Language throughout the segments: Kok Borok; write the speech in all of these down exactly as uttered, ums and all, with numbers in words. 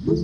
Hello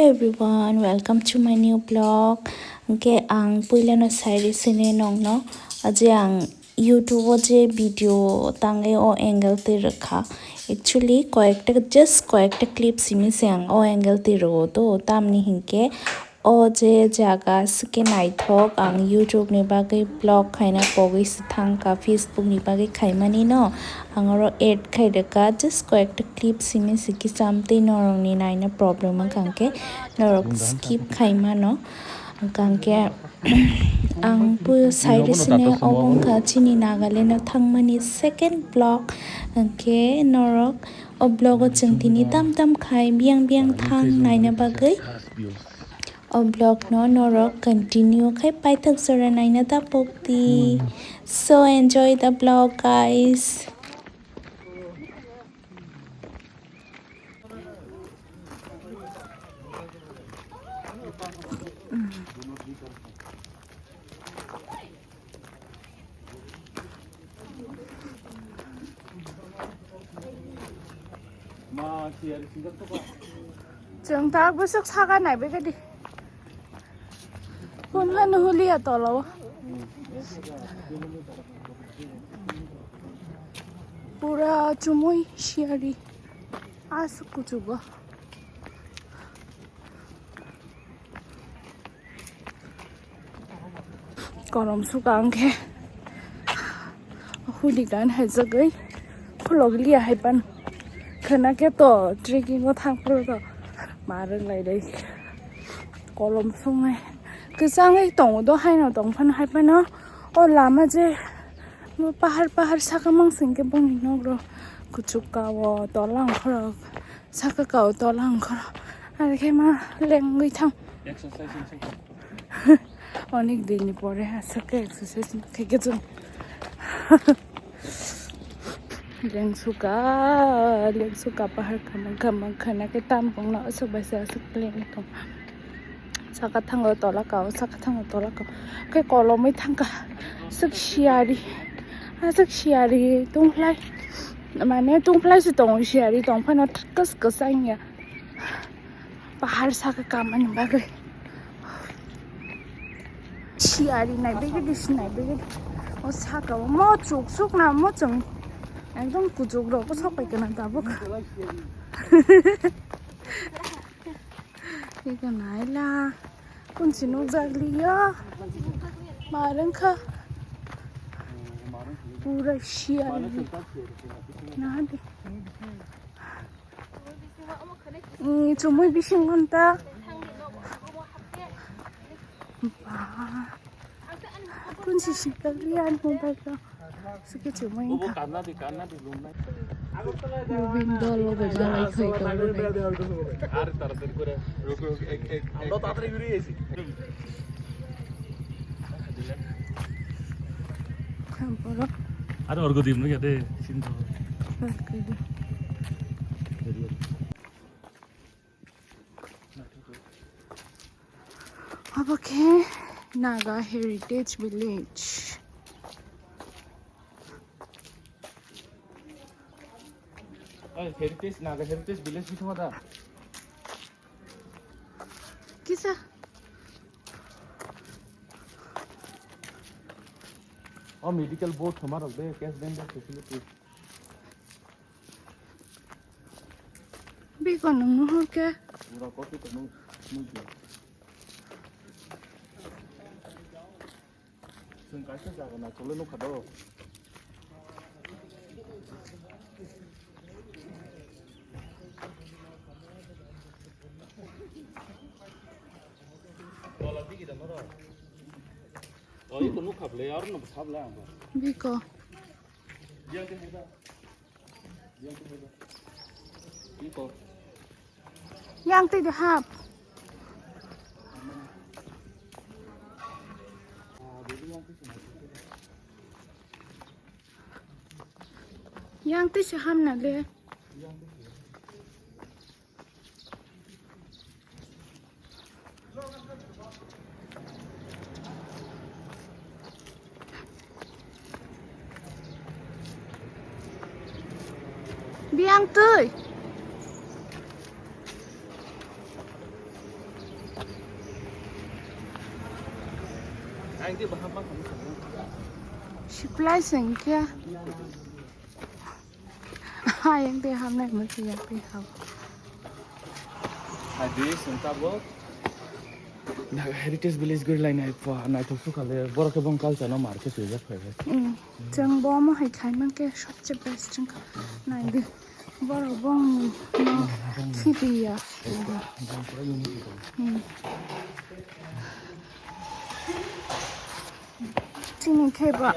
everyone, welcome to my new vlog. Hwnkhe ang puilano sairi sini nongno, aje ang YouTube o je video tangwi o angle twi rwkha. Actually koyekta, just koyekta clip simi se ang o angle twi rwo to, tamni hinkhe o je jaga swkhe naithok, ang YouTube ni bagwi vlog khaina pogwi se thangkha, Facebook ni bagwi khaimani no ang oro add khai rwkha, just koyekta clip simi se kisa amtwi norokni naina problem wngkha hwnkhe norok skip khai mano. Hwnkhe ang pui sairi sini obo wngkha chini Nagaland o thangmani second vlog, hwnkhe norok o vlog o chwng tini tam tam khai biyang biyang thang naina bagwi. O vlog no norok continue khai paithak jora naina ta pokdi. So enjoy the vlog, guys. Chwng tak bwswk saka nai bai khe di. Kun hanu hulia tola o. Pura chumui siyari. Aswk kuchugo. Kolom suka ang khe huli gan hai jagwi khulok liya hai pan khwna khe to trekking o thang phuru to ma rwng lai dai kolom sungnai kwchangwi tongo do haino tong phano hai phano o lama je pahar pahar saka mang sing khe bongni nokro kuchuk ka o tola ang khorok. Saka kao tola ang khoro. Ar khe ma lengwi thang. Exercise wngse. Onek din ni pore aswk khe exercise khe khe chwng. Lengsuka, lengsuka pahar khamang khamang khana khe tam bongno aswk bai se aswk lengwi thang. Saka thango tola kao, saka thango tola kao. Khe kolomwi thangkha. Aswk siyari. Aswk siyari tungphlai. Mane tungphlai se tongo siyari tong phano kwswk kwsang ya. Pahar saka kamani bagwi. Siyari nai begede, sinai begede. O saka o mo chuk suk na mo chwng. Ekdom kuchuk rok sok pai kana tabuk. Eko naila. Kunsi nukjak liya. Marwng kha. Pura siyari. Nahadi. Chumui bising gonta. Ba. Kunsi sikak liya ani mobile ko. Suki chumui wngkha. Rubin dol bo jalai khai tongo de. Are taratari kore. Ruk, ruk, ek, ek, ek. Amra taratari biri esi. Borok. Are orgo dim no ya de, sin to. Orgo dim. Obo khe Naga Heritage Village. Oi, Heritage, Naga Heritage Village bising da. Kisa? O medical board thoma rok de, cash vendor facility. Biko nung nuhur khe. Pura copy to nung, nung di. Chwng kaisa jaga na chole nukha do. Oh, iko nuk khaple, aro no khaple ang. Biko. Yang te heda. Yang te heda. Iko. Yang te de hap. Yang te se ham na le. Biang tui. Siplai sengkhe. Ayang tei hamnai masi yak tei hao. Hadi sengkabo. Naga Heritage Village gori lainai pha naithok sukha le borok khe bong culture no mar khe swijak phai. Hmm. Chwng bo omo hai khai mankhe sobse best wngkha. Naidi. Borok bong no khibiya. Hmm. Chini khe ba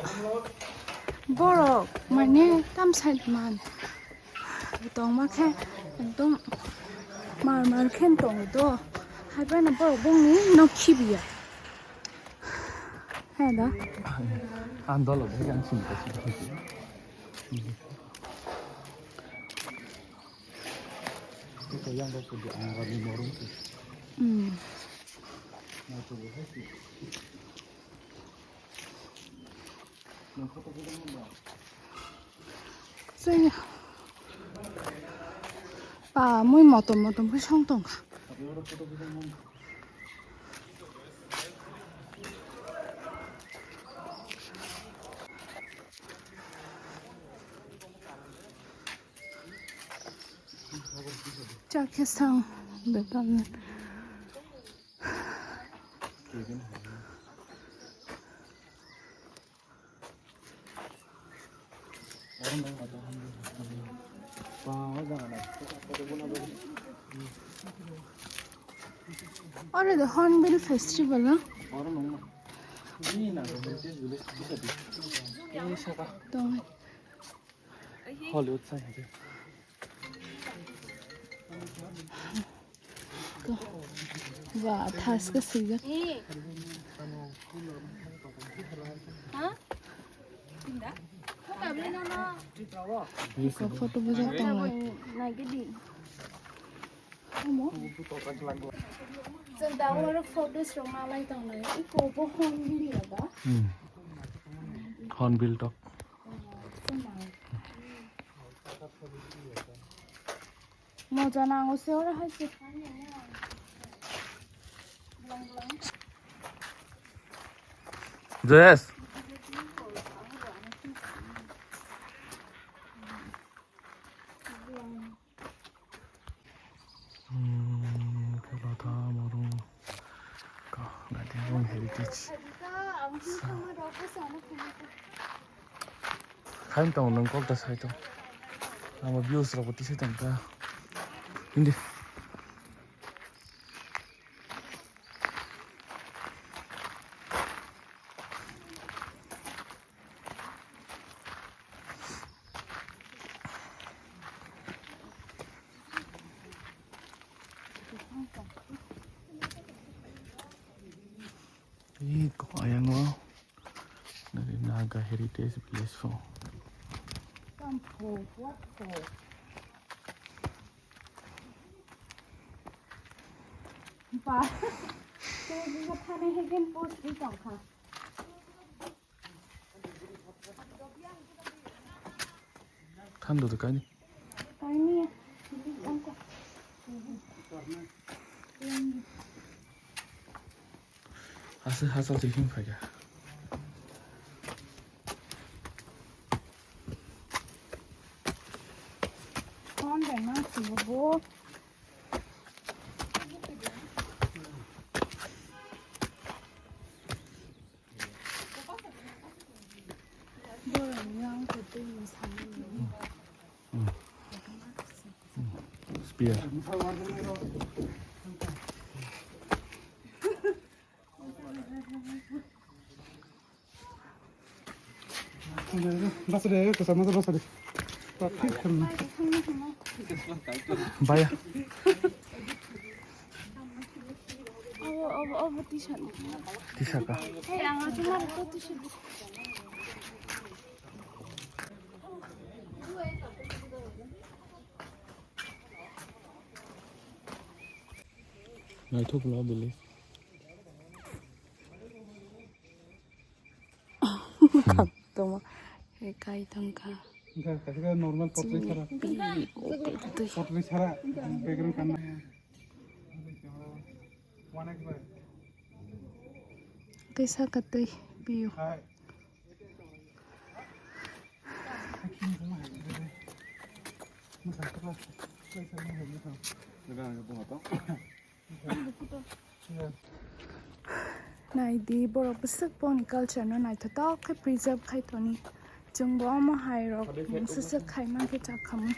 borok mane tam side man tongma khe ekdom mar mar khe tongo do. Haiphano borok bongni nok khibiya. He da. Ang dolo de yang sini kasi. Ito yang ko kudi ang rani morung tu. Hmm. Sini. Pa, mui motom motom khe song tongkha. Chakhe sang beton. Oro the Hornbill Festival, no? Tong. Hollywood sign hai. Ba, thaska swijak. Iko photo bujak tonglai. Chwng da oro photos rok nalai tonglai. Iko bo Hornbill ya ba? Hmm. Hornbill tok. Moja nango se oro hai se. Jess. Hmm, khe latha morung. Ka, naidi morung heritage. Sa. Khaim tong nung kok ta sai tong. Ama views rok bo tisai tong ka. Hindi. Ih, kok ayang o. Nari Naga Heritage Village pho. Ba. Tei bo thani hegen post ri tongkha. Thando de kaini. Kaini. Aswk hachal se him phaikha. Phone bai ma swngo bo. Borok yang khe twi ni sami ni. Spear. Basa de, basa, basa, basa de. Baya. Abo, abo, abo T-shirt. T-shirt ka? Hey, ang aro tomar to T-shirt. Naithok lo bili. Tongma, he kai tongkha. Normal pottery sara. Pottery sara, background kanna. Kaisa katwi view. Naidi, borok bwswk boni culture no naithotok khe preserve khai toni. Chwngbo omo hai rok swswk khai mankhe chakhamu.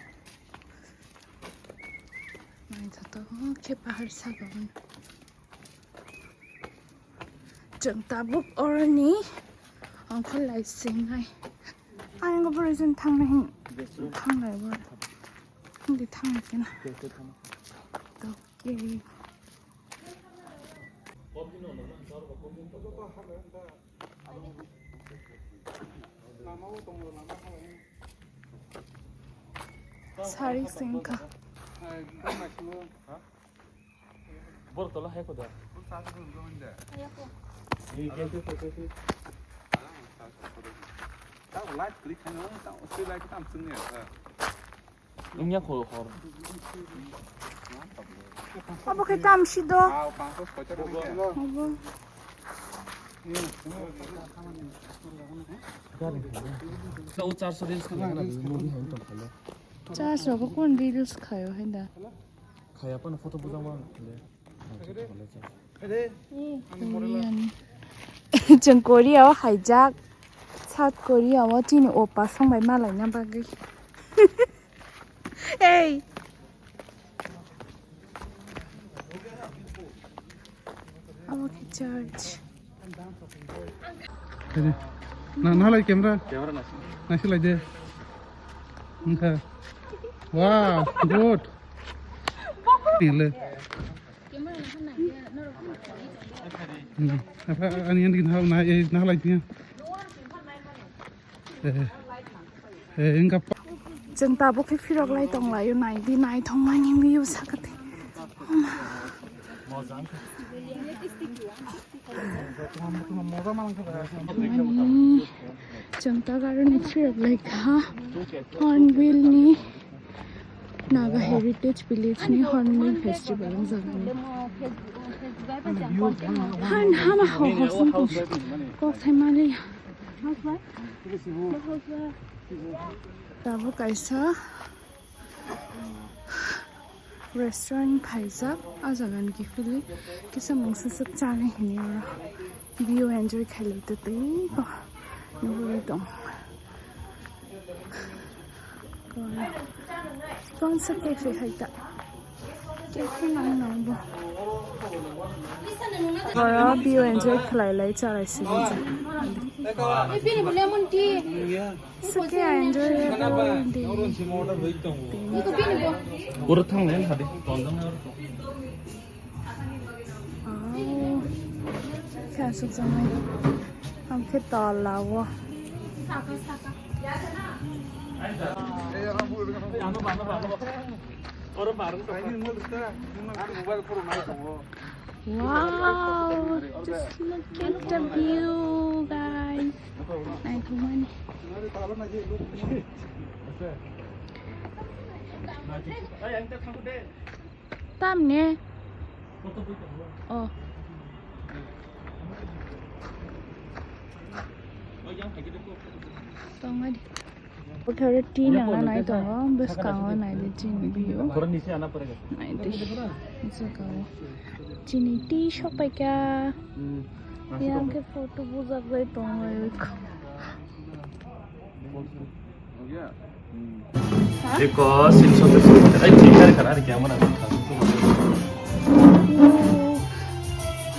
Naithotok khe pahar saka o. Chwng tabuk oroni ongkhor lai sinai. Ang bo reason thangnai hin. Thangnai bo. Hindi thangnai kena. Okay. Sari singka. Bor tola hai koda. Light klik khaino, tang, sui light tam sung ya. Wngya kho hor. Abo khe tam si do. Abo. Charge rogo kon reels khayo hai da. Khaya pano photo bujang ma le. Korean. Chwng Korea o haijak. South Korea o chini opa song bai malaina bagwi. Hey. Abo khe church. Na, na lai camera. Camera nasi. Nasi lai de. Wngkha. Wow, good. Nile. Hmm. Apa ani ani na na eh na lai tiya. Eh. Eh, wngkha pa- Chwng tabuk khe phirok lai tong laio, nai di, naithok mani view sakha tei. Mani, chwng ta garoni phirok lai kha Hornbill ni, Naga Heritage Village ni Hornbill Festival wng jaga ni. Han hama ho ho sung kok sai mali. Tabuk kaisa restaurant phaijak, ah jaga ni kiphilwi kisa mungsa swk chanai hinwi oro view enjoy khailai tei ko nugwi tong. Sponsor cafe hai ta. Cafe nang nang bo. Oro view enjoy khlai lai chalai sini. Sake enjoy. Pura thang lai hadi. Khe aswk janai. Ang khe tola o. Wow, just look at the view, guys. Naithokmani. Tamni? Oh. Tongmani. Bothoro tea nangna nai tongo, bwskango naidi chini view. Naidi. Bwskango. Chini tea shop paikha. Yang khe photo bujak bai tongo. Eko silso te ai thik kar kar kya mana.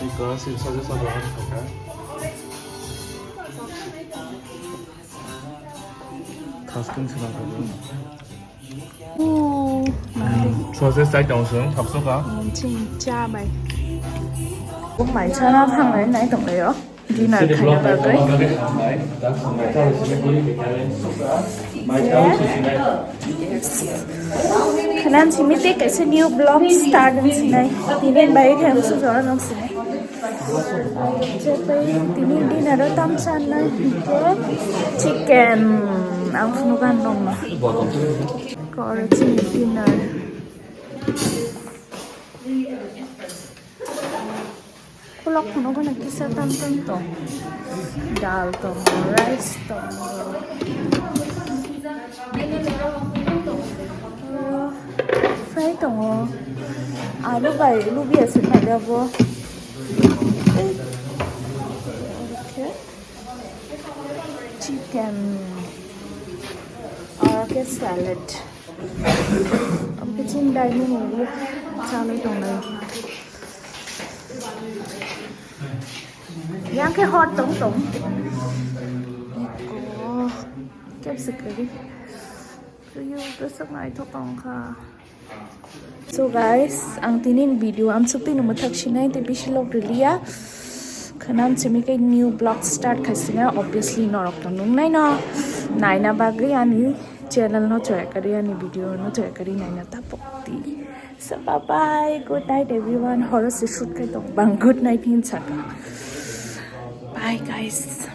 Eko silso te sab raha thaka. Sausage side tong sung, thapsok ka. Ching cha bai. Mai chana thang lai nai tong lai o. Dinner khaina bagwi. Yes. Khanan simi tei kaisa new vlog start wng sinai. Tini bai khe ang su jora nang sinai. Tini dinner o tam chanai hwnkhe chicken ang phunuk ang nongma. Kor chini dinner. Khulok phunuk gana kisa tam tam tong. Dal tongo, rice tongo. Fry tongo. Alu bai lubi ase mada bo. Okay. Chicken. Aro khe salad. Kitchen dining area chalai tongnai. Yang khe hot tong tong. Oh, kebsik lagi. Tuyu besok naithok tong kha. So guys, ang tini video amsuk tini mwthak sinai tei bisi log riliya. Khanan simi khe new vlog start khaisina, obviously norok to nungnai no. Naina bagwi ani channel no choya kari, ani video no choya kari naina tapok di. So bye bye, good night everyone. Horo se shoot khai tong bang good night hin saka. Bye guys.